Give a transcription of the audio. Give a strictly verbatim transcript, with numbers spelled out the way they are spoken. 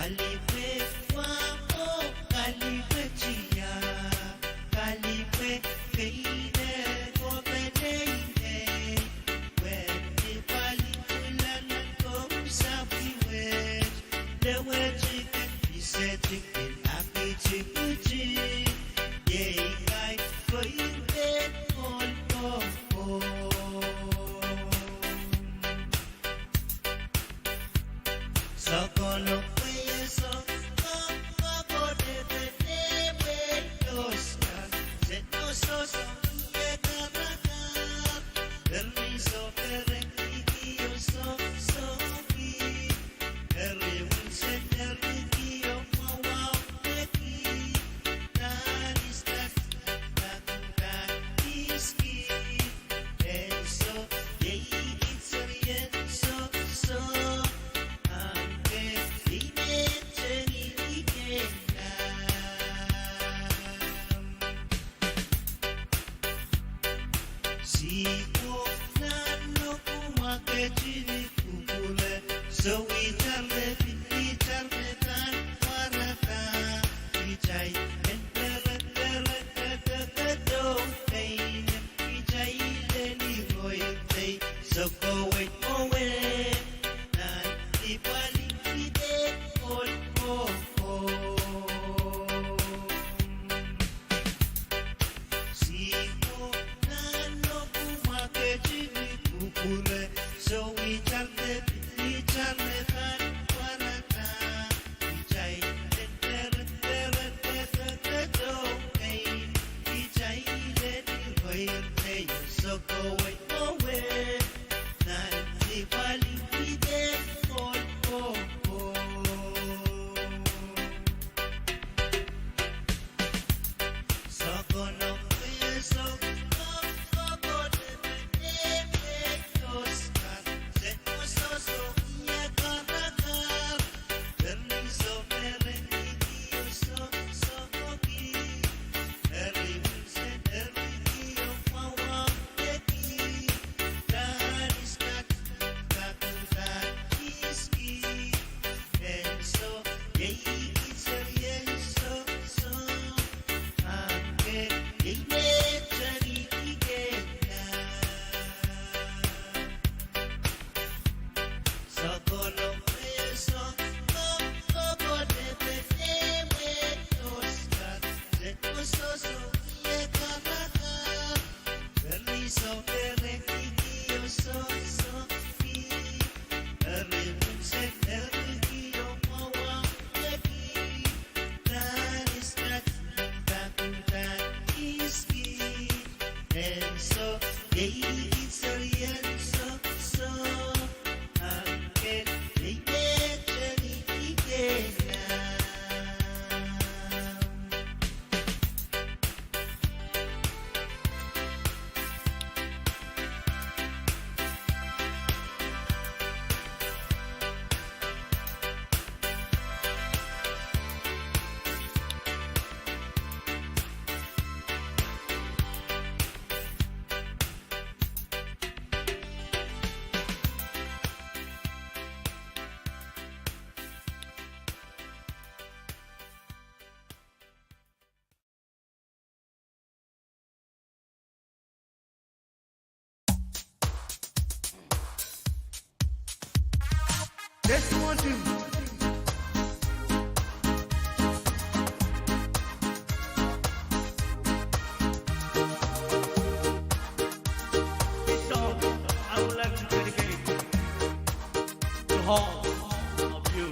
Kalipwe wahmo, kalipwe tiahk, kalipwe keine, kope neinei, wehn ni pali pwulana kou sapwihwet, lewetiki, isetiki, akitikuti, iei kain koir pehn ohl kokohp. Sokolok pwe e song, koko depete pwe e doska, se nososo ie karakar, eri sohte rengkihki oh sohsohki, eri wunsen eri kio mwawauneki, nan istak, nan, nan iski. Ansou, iei kiht serien sohsoh, ahpw iei met tengin I kehn laud. Sihpwo nan nohku ma ketin kupwure, soh, itar me pil, itar me pahn pwarada, kitail en pereperekedo pein kitail en iroir tei, sokowei mwowe, nan ni pali kihde ohl kokohp. Sihpwo nan nohku ma ketin kupwure, soh, itar me pil, itar me pahn pwarada, kitail en pereperekedo pein kitail en iroir tei, sokowei mwowe, nan ni pali kihde ohl kokohp. Test one, two. This song I would like to dedicate to all of you.